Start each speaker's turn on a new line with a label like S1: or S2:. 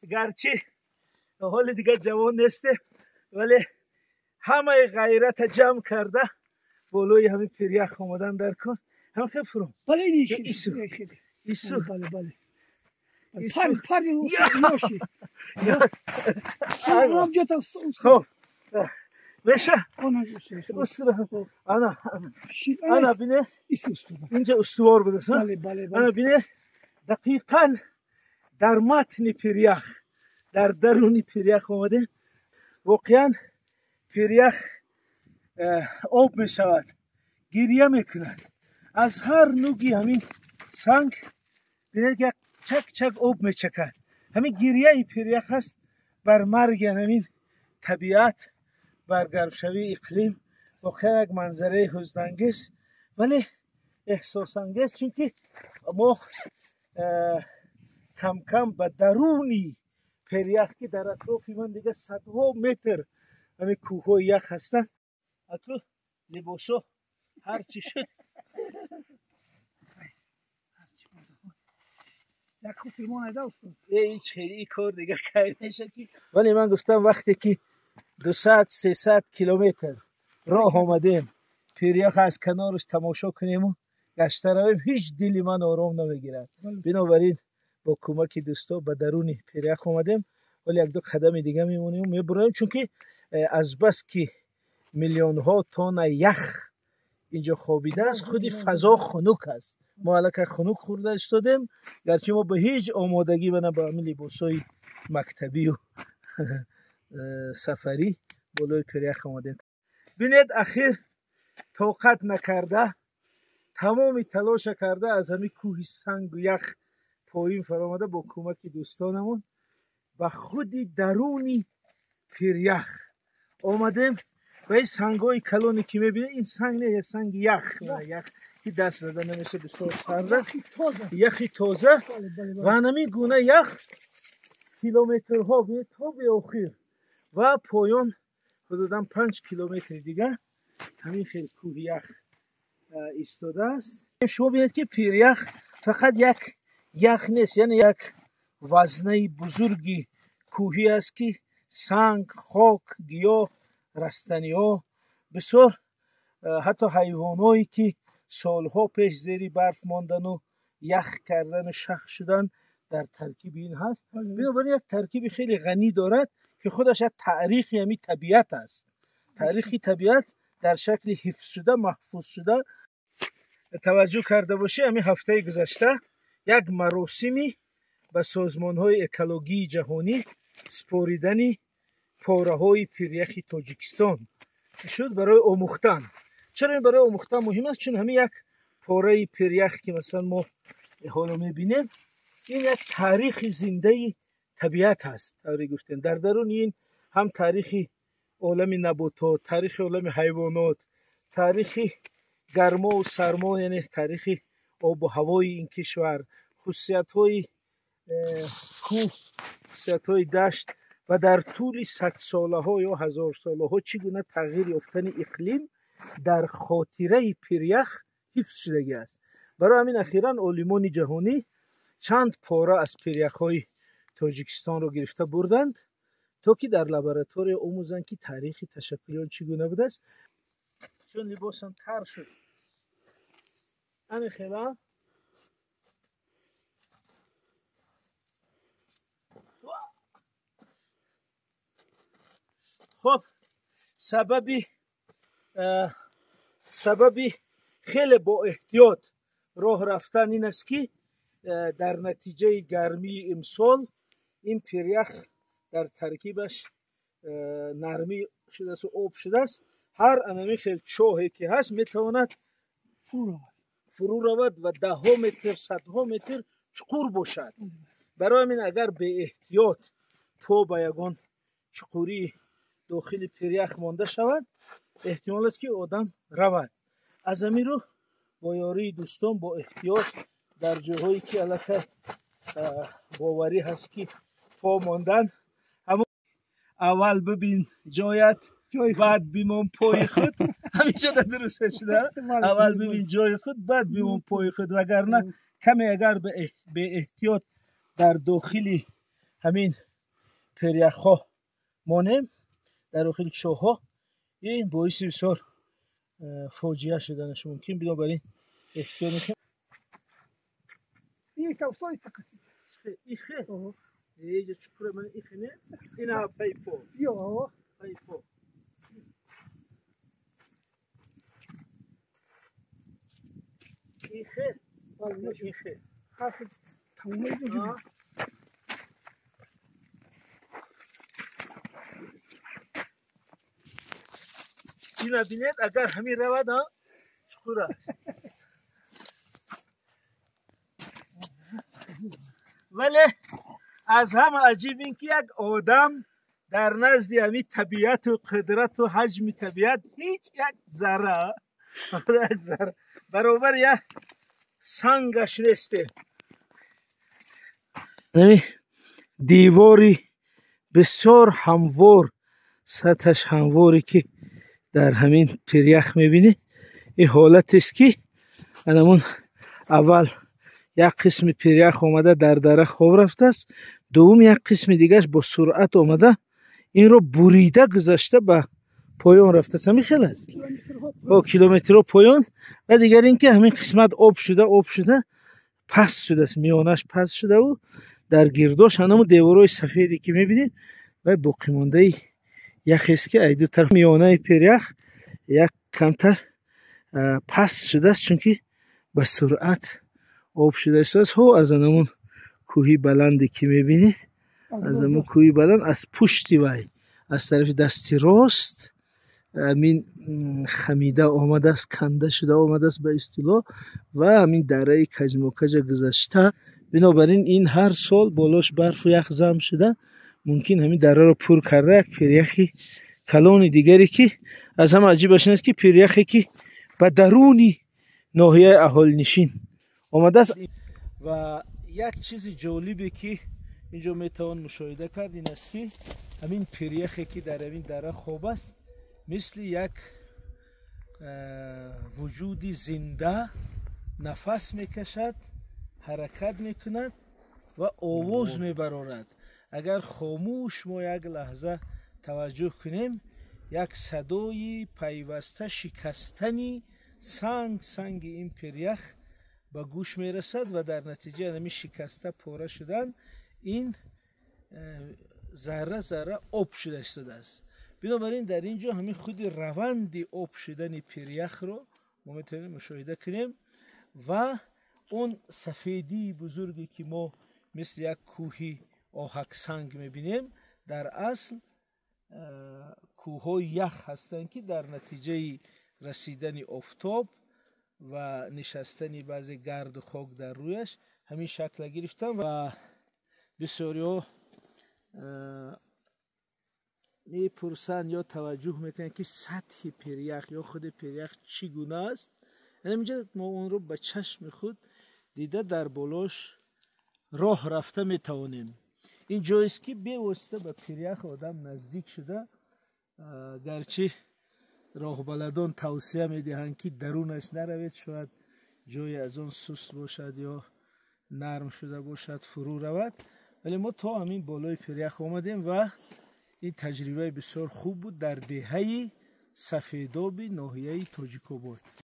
S1: Гарчи ҳоли дигар ҷавон нестем, вале ҳамаи ғайрата ҷамъ карда болои ҳамин пирях омадан дар кор. Ҳам хел фуром.
S2: Бале,
S1: ису. Ису.
S2: Бале, бале. Пар ёши.
S1: Хоб. Меша? Ана, ана бинед. Инҷа устувор будааст. Ана бинед, дақиқан дар матни пирях, дар даруни пирях омадем. Воқеан пирях об мешавад, гиря мекунад. Аз ҳар нуги ҳамин санг бинед як чак-чак об мечакад. Ҳамин гиряи пирях аст бар марги ҳамин табиат, бар гармшавии иқлим. Воқеан як манзараи ҳузнангез, вале эҳсосангез, чунки мо кам-кам ба даруни пирях, ки дар атрофи ман дига садҳо метр ҳамин кӯҳҳои ях ҳастанд. Аку либосо ҳарчи шуд.
S2: Як хотирмон айда устод.
S1: Ҳеҷ хеле ин кор дига кай меша ки. Вале ман гуфтам вақте ки 200-300 километр роҳ омадем, пирях аз канораш тамошо кунему гашта равем, ҳеҷ дили ман ором намегирад. Бинобар ин бо кӯмаки дӯсто ба даруни пирях омадем, вале як-ду қадами дига мемонем, мебуроем, чунки азбас ки миллионҳо тонна ях инҷо хобидааст, худи фазо хунук аст. Мо аллакай хунук хӯрда истодем, гарчи мо ба ҳеҷ омодагӣ ва на ба ҳамин либосҳои мактабию сафарӣ болои пирях омадем. Бинед, ахир тоқат накарда, тамоми талоша карда аз ҳамин кӯҳи сангу ях поин фаромада бо кӯмаки дӯстонамон ба худи даруни пирях омадем. Ва ин сангҳои калоне ки мебинед, ин санг не, як санги ях, ях ки даст зада намеша, бисёр сарда, яхи тоза. Ва ҳамин гуна ях километрҳо бинед то беохир ва поён ҳудудан 5 километри дига ҳамин хел кӯҳи ях истодааст. Шумо бинед ки пирях фақат як ях нест, яъне як вазнаи бузурги кӯҳӣ аст, ки санг, хок, гиёҳ, растаниҳо, бисёр ҳатто ҳайвоное ки солҳо пеш зери барф мондану ях кардану шах шудан дар таркиби ин ҳаст. Бинобар ин як таркиби хеле ғанӣ дорад, ки худаш як таърихи ҳамин табиат аст. Таърихи табиат дар шакли ҳифзшуда, маҳфуз шуда. Таваҷҷӯҳ карда бошӣ, ҳамин ҳафтаи гузашта як маросими ба созмонҳои экологии ҷаҳонӣ споридани пораҳои пиряхи Тоҷикистон шуд барои омӯхтан. Чаро ин барои омӯхтан муҳим аст? Чун ҳамин як пораи пирях ки масалан мо ҳоло мебинем, ин як таърихи зиндаи табиат аст. Тавре гуфтем, дар даруни ин ҳам таърихи олами наботот, таърихи олами ҳайвонот, таърихи гармову сармо, яъне таърихи обу ҳавои ин кишвар, хусусиятҳои кӯҳ, хусусиятҳои дашт ва дар тӯли садсолаҳо ё ҳазорсолаҳо чӣ гуна тағйир ёфтани иқлим дар хотираи пирях ҳифз шудагӣ аст. Барои ҳамин ахиран олимони ҷаҳонӣ чанд пора аз пиряхҳои Тоҷикистонро гирифта бурданд, то ки дар лаборатория омӯзанд, ки таърихи ташаккули он чӣ гуна будааст. Чун либосам тар шуд, ами хела хоб, сабаби хеле боэҳтиёт роҳ рафтан ин аст, ки дар натиҷаи гармии имсол ин пирях дар таркибаш нармӣ шудааст, об шудааст. Ҳар анами хел чоҳе ки ҳаст метавонад фурӯ равад ва даҳҳо метр, садҳо метр чуқур бошад. Барои ҳамин агар беэҳтиёт по ба ягон чуқурии дохили пирях монда шавад, эҳтимол аст, ки одам равад. Аз ҳамин рӯ бо ёрии дӯстон бо эҳтиёт дар ҷойҳое ки аллакай боварӣ ҳаст, ки по мондан, аввал бибин ҷоят, баъд бимон пои худ. Ҳаминҷо да дуруст шуда, аввал бибин ҷои худ, баъд бимон пои худ. Вагарна каме агар беэҳтиёт дар дохили ҳамин пиряхҳо монем, дар дохили чоҳҳо, ин боиси бисёр фоҷиа шуданаш мумкин. Бинобар ин эҳтиёт мекунем. Ихе иҷа чуқура, ман ихе не, ина пайпо пайпо. Ихе ихе. Ина бинед, агар ҳамин равад, чуқур аст. Вале аз ҳама аҷиб ин ки як одам дар назди ҳамин табиату қудрату ҳаҷми табиат ҳеҷ як зарра, як зарра баробар як сангаш несте. Девори бисёр ҳамвор, сатҳаш ҳамворе ки дар ҳамин пирях мебинед, ин ҳолатест ки анамун аввал як қисми пирях омада дар дара хоб рафтааст, дуввум як қисми дигараш бо суръат омада инро бурида гузашта ба поён рафтааст. Ҳамин хел аст, километрҳо поён. Ва дигар ин ки ҳамин қисмат об шуда, об шуда паст шудааст, миёнаш паст шудаву дар гирдош ҳанаму деворҳои сафеде ки мебинед вай боқимондаи яхест ки ай ду тараф миёнаи пирях як камтар паст шудааст, чунки ба суръат об шуда истодааст. Ҳо, аз анамун кӯҳи баланде ки мебинед, аз ҳамун кӯҳи баланд аз пушти вай аз тарафи дасти рост ҳамин хамида омадааст, канда шуда омадааст ба истилоҳ, ва ҳамин дараи каҷмокаҷа гузашта. Бинобар ин ин ҳар сол болош барфу ях зам шуда мумкин ҳамин дараро пур карда як пиряхи калони дигаре ки аз ҳама аҷибаш ин аст ки пиряхе ки ба даруни ноҳияи аҳолинишин омадааст. Ва як чизи ҷолибе ки инҷо метавон мушоҳида кард ин аст ки ҳамин пиряхе ки дар ҳамин дара хоб аст, мисли як вуҷуди зинда нафас мекашад, ҳаракат мекунад ва овоз мебарорад. Агар хомӯш мо як лаҳза таваҷҷӯҳ кунем, як садои пайваста шикастани санг санги ин пирях ба гӯш мерасад ва дар натиҷаи ҳамин шикаста пора шудан ин зарра зарра об шуда истодааст. Бинобар ин дар ин ҷо ҳамин худи раванди об шудани пиряхро мо метавонем мушоҳида кунем ва он сафедии бузурге ки мо мисли як кӯҳи оҳаксанг мебинем, дар асл кӯҳҳои ях ҳастанд ки дар натиҷаи расидани офтоб ва нишастани баъзе гарду хок дар рӯяш ҳамин шакла гирифтанд. Ва бисёриҳо мепурсанд ё таваҷҷӯҳ мекунанд ки сатҳи пирях ё худи пирях чӣ гуна аст. Инҷа мо онро ба чашми худ дида дар болош роҳ рафта метавонем. Ин ҷоест ки бевосита ба пирях одам наздик шуда, гарчи роҳбаладон тавсия медиҳанд ки дарунаш наравед, шояд ҷое аз он суст бошад ё нарм шуда бошад, фурӯ равад. Вале мо то ҳамин болои пирях омадем ва ин таҷрибаи бисёр хуб буд дар деҳаи Сафедоби ноҳияи Тоҷикобод.